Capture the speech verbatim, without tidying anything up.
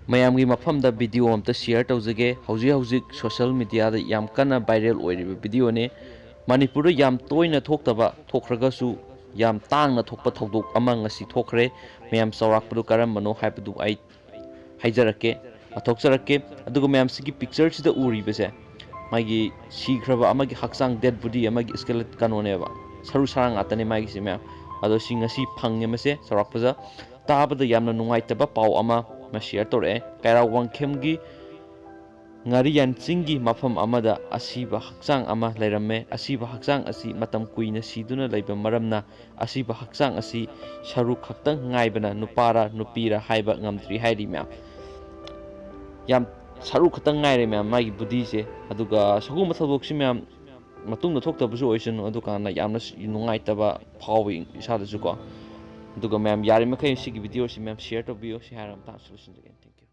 ꯃꯌꯥꯝꯒꯤ ꯃꯐꯝꯗ ꯚꯤꯗꯤꯑꯣ ꯑꯝꯇ ꯁꯤꯌꯔ ꯇꯧꯖꯒꯦ꯫ ꯍꯧꯖꯤꯛ ꯍꯧꯖꯤꯛ ꯁꯣꯁꯤꯌꯦꯜ ꯃꯤꯗꯤꯌꯥꯗ ꯌꯥꯝ ꯀꯟꯅ ꯚꯥꯏꯔꯦꯜ ꯑꯣꯏꯔꯤꯕ ꯚꯤꯗꯤꯑꯣꯅꯤ꯫ ꯃꯅꯤꯄꯨꯔꯗ ꯌꯥꯝ ꯇꯣꯏꯅ ꯊꯣꯛꯇꯕ, ꯊꯣꯛꯈ꯭ꯔꯒꯁꯨ ꯌꯥꯝ ꯇꯥꯡꯅ ꯊꯣꯛꯄ ꯊꯧꯗꯣꯛ ꯑꯃ ꯉꯁꯤ ꯊꯣꯛꯈ꯭ꯔꯦ꯫ ꯃꯌꯥꯝ ꯆꯥꯎꯔꯥꯛꯄꯗꯨ ꯀꯔꯝꯕꯅꯣ ꯍꯥꯏꯕꯗꯨ ꯑꯩ ꯍꯥꯏꯖꯔꯛꯀꯦ, ꯂꯥꯊꯣꯛꯆꯔꯛꯀꯦ꯫ ꯑꯗꯨꯒ ꯃꯌꯥꯝꯁꯤꯒꯤ ꯄꯤꯛꯆꯔꯁꯤꯗ ꯎꯔꯤꯕꯁꯦ, ꯃꯥꯒꯤ ꯁꯤꯈ꯭ꯔꯕ ꯑꯃꯒꯤ ꯍꯛꯆꯥꯡ, ꯗꯦꯗ ꯕꯣꯗꯤ ꯑꯃꯒꯤ ꯁ꯭ꯀꯦꯂꯦꯠ ꯀꯩꯅꯣꯅꯦꯕ, ꯁꯔꯨ ꯁꯔꯥꯡ ꯉꯥꯛꯇꯅꯦ ꯃꯥꯒꯤꯁꯦ ꯃꯌꯥꯝ꯫ ꯑꯗꯣ ꯁꯤ ꯉꯁꯤ ꯐꯪꯉꯦ ꯃꯁꯦ ꯆꯥꯎꯔꯥꯛꯄꯗ꯫ ꯇꯥꯕꯗ ꯌꯥꯝꯅ ꯅꯨꯡꯉꯥꯏꯇꯕ ꯄꯥꯎ ꯑꯃ ꯑꯃ ꯁꯤꯌꯔ ꯇꯧꯔꯛꯑꯦ꯫ ꯀꯩꯔꯥꯎ ꯋꯥꯡꯈꯦꯝꯒꯤ ꯉꯥꯔꯤꯌꯥꯟ ꯆꯤꯡꯒꯤ ꯃꯐꯝ ꯑꯃꯗ ꯑꯁꯤꯕ ꯍꯛꯆꯥꯡ ꯑꯃ ꯂꯩꯔꯝꯃꯦ꯫ ꯑꯁꯤꯕ ꯍꯛꯆꯥꯡ ꯑꯁꯤ ꯃꯇꯝ ꯀꯨꯏꯅ ꯁꯤꯗꯨꯅ ꯂꯩꯕ ꯃꯔꯝꯅ ꯑꯁꯤꯕ ꯍꯛꯆꯥꯡ ꯑꯁꯤ ꯁꯔꯨ ꯈꯛꯇꯪ ꯉꯥꯏꯕꯅ ꯅꯨꯄꯥꯔ ꯅꯨꯄꯤꯔ ꯍꯥꯏꯕ ꯉꯝꯗ꯭ꯔꯤ ꯍꯥꯏꯔꯤ ꯃꯌꯥꯝ꯫ ꯌꯥꯝ ꯁꯔꯨ ꯈꯛꯇꯪ ꯉꯥꯏꯔꯦ ꯃꯌꯥꯝ, ꯃꯥꯒꯤ ꯕꯣꯗꯤꯁꯦ꯫ ꯑꯗꯨꯒ ꯁꯒꯨꯝꯕ ꯊꯧꯗꯣꯛꯁꯤ ꯃꯌꯥꯝ ꯃꯇꯨꯡꯗ ꯊꯣꯛꯇꯕꯁꯨ ꯑꯣꯏꯁꯅꯨ, ꯑꯗꯨꯀꯥꯟꯗ ꯌꯥꯝꯅ ꯅꯨꯡꯉꯥꯏꯇꯕ ꯐꯥꯎꯏ ꯏꯁꯥꯗꯁꯨꯀꯣ꯫ ꯑꯗꯨꯒ ꯃꯌꯥꯝ ꯌꯥꯔꯤꯃꯈꯩ ꯁꯤꯒꯤ ꯚꯤꯗꯤꯑꯣꯁꯤ ꯃꯌꯥꯝ ꯁꯤꯌꯔ ꯇꯧꯕꯤꯌꯨ꯫ ꯁꯤ ꯍꯥꯏꯔꯒ ꯃꯇꯥꯡꯁꯨ ꯂꯣꯏꯁꯤꯟꯖꯒꯦ꯫ Thank you꯫